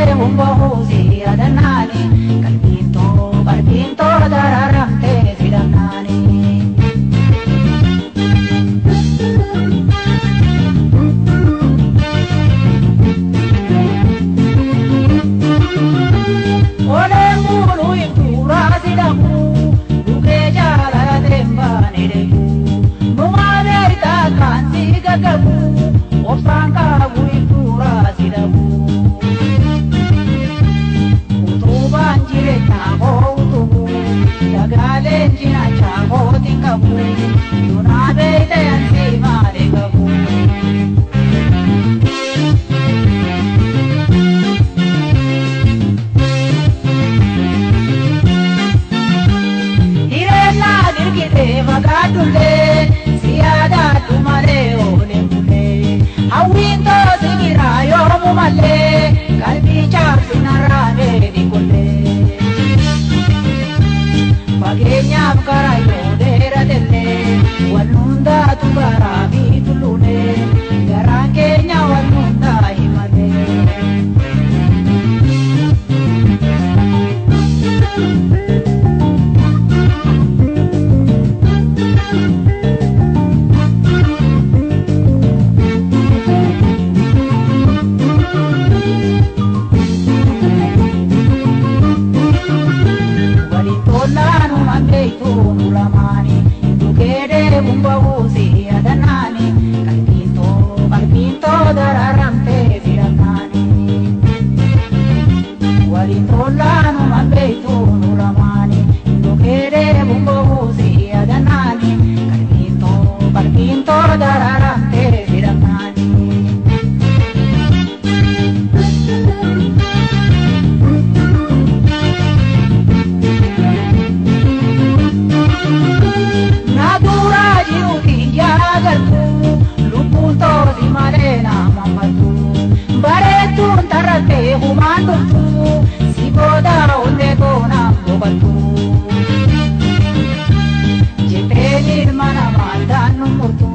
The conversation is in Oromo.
deemuun bahuusi yaadanaani qalbiin too qalbiin too dararamtee sidhamnaani. Oleen buluu hin tuuraa sidhamu dhugee jaalateen baane deemu numaa beektaa kan si gaggabu obsaan qabu hin tuuraa sidhamu. Utubaan jireenyaa koo utubu dagaaleen cinaacha kootiin qabu yoonaa beektaa yansi maalee qabu. Hireenaa dirqitee fagaadhullee siyaadaadhu malee ooleen bulee hawwiin toosi biraa yoomu malee qalbii caabsinarraa beeni qollee. Fageenyaaf karaa yoo dheeratellee wal hundaatu garaa fi tulluulee garaan keenya wal hundaa himatee. Waliin tolaanuma beektu nu lamaani dhugee deemuun bahuusi yaadanaani qalbiin too qalbiin too dararamtee sidhamnaani. Waliin tolaanuma beektu nu lamaani dhugee deemuun bahuusi yaadanaani qalbiin too qalbiin too dararamtee sidhamnaani. Naduraa jiru kiyyaa galtu lubbuun toosi malee nama maltu bareedduun tarrattee humaan dhuftu si booda onnee toonaan boqottu. Jetteen ilma namaa daannu murtu